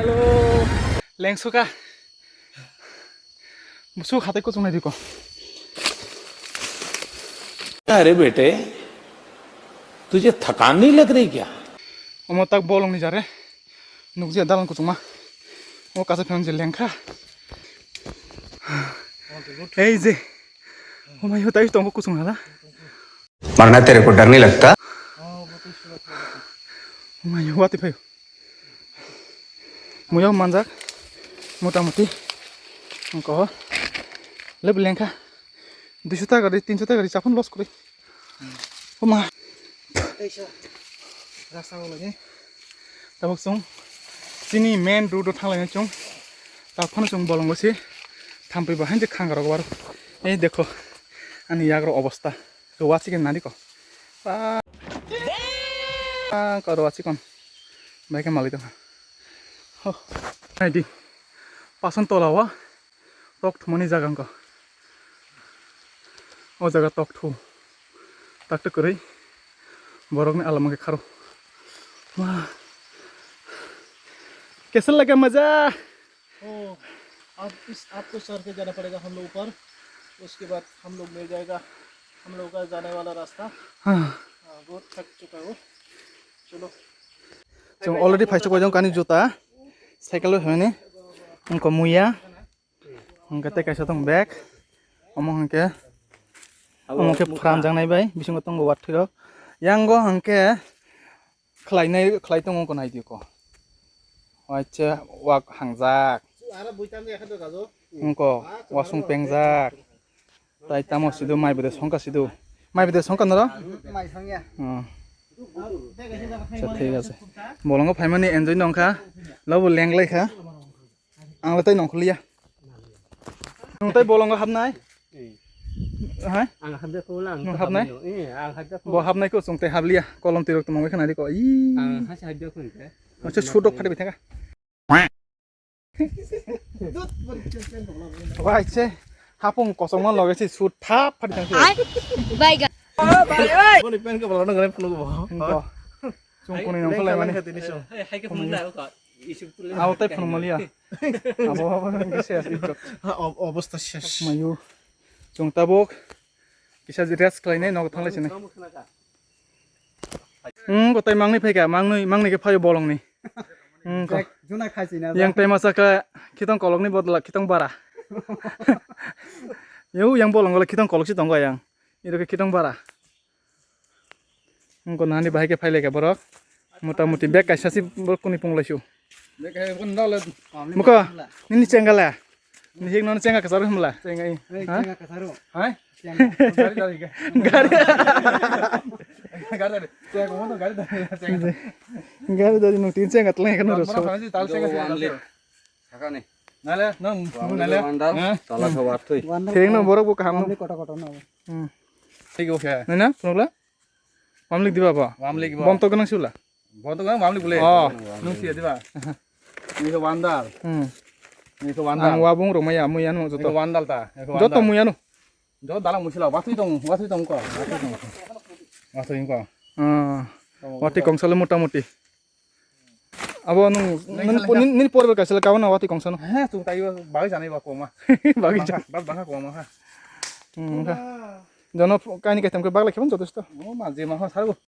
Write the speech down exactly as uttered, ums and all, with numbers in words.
Hello, lengsuka. Busu khatai kuchung nai diko. अरे बेटे, तुझे थकान नहीं लग रही क्या? Omo tak bolong ni jare. Nukjia dalan kuchungma. O kaisa phan je lengkha. Ei je. Omai ho tai tongo kuchung hala. मरना तेरे को डर नहीं लगता? Omai ho wati phaio. Muya manjak. Mota moti. Ko. Leb lengkha. Duiso taka di, tinso taka di, chapun loss kori. Oma. Rasta o lagi. Tabuk chwng chini main road o thanglaina chwng. Taphano chwng bolongo se thampui bo hain je khangarok waro. Ei dekho ani yagrok obostha. Rwachikon nani ko. Pa. Pa ko rwachikon. Bai khe malai tongkha. Ho. Naidi. Pason tola o. Tok thumani jaga wngkha. O jaga tok thu. Tak tak kwrwi. Borokni alama khe kharo. Wah. Kaisa laga maja. ओ, अब इस, आपको चढ़ के जाना पड़ेगा हम लोग ऊपर। उसके बाद हम लोग मिल जाएगा हम लोग का जाने वाला रास्ता। Huh. हाँ, बहुत थक चुका हूँ। चलो। Chwng already phaisok bai jong kani juta. Cycle bai phaimani. Wngkha muya. Hwnkhe tei kaisa tong bag. Omo hwnkhe, omo khe pran jaknai bai, bisingo tongo watwi rok. Yango hwnkhe khlainai, khlai tongo wngkha nai di ko. Waisa wak hangjak. Wngkha wasung pengjak. Tai tamo sido mai bwdai songkha sido. Mai bwdai songkha noro? Mai songya. Oh. Acha, thik ase. Bolongo phaimani enjoy nongkha. Lobo lenglai kha. Ang le tai nongkhorliya. Nwng tai bolongo habnai? Hai? Ang habjakho lang. Nwng habnai? Eh, ang habjakho. Bo habnai ko chwng tai habliya. Kolom tirok tongmani khna di ko. Ih. Ang hasi habjakho ni te. Acha, sudo phari bithaka. Wai se. Hapung kosongma loge se sut thap phari thang se. Ai. Baiga. Boni pen ko bolong nang phunuk bo. Chwng kuni nongkhorlai mani. Hai, hai ke phunuk lai ko. Abo tai phunuk maliya. Abo, abo, abo, abo, ijjot. Ob-, obostha shesh. Mayu. Chwng tabuk kisa rest khlainai nogo thanglai sini. Hmm, kotai mangni phaika, mangni, mangni khe phaio bolongni. Hmm, ko. Juna khachi na. Yang tai masa khe khitong kolokni bodol khitong bara. Yo, yang bolong gole khitong kolok si tongo yang. Iro khe khitong bara. Wngkha nani bahai khe phailaikha borok. Mota moti bag kaisa si borok kuni punglaisio. Bag kaisa pun dale. Muko, nini chengala. Ni hik non chenga kasar humla. Chenga i. Ha? Chenga kasaro. Hai? Chenga. Gari dari. Gari. Gari dari. Chenga mo gari dari. Chenga. Gari dari no tin chenga tleng kan ro so. Tal chenga. Sakani. Nale, no, nale. Wandal, ha? Tala sa watwi. Thengno borok bo kaham no. Wamlik koto koto no. Hmm. Thik o khe. Nai na, phunukla? Wamlik diba bo? Wamlik bo. Bom to gwnang sula? Bom to gwnang wamlik bole. Oh. Nung siya diba? Ni ko wandal. Hmm. Ni ko wandal. Ang wabung rok maya, muya no joto. Ni ko wandal ta. Ni ko wandal. Joto muya no. Joto dalang musila, watwi tong, watwi tong ko. Watwi tong ko. Watwi tong ko. Ah. Watwi kongsalo mota moti. Abo nung, nini, nini porbe kaisa le kawan watwi kongsa no. He, chung tai bagwi janai ba koma. Bagwi jan. Bas bangkha koma ha. Hmm, ha. Jono kaini kaitam ke baglai khe jotosto. O ma je ma ha sargo.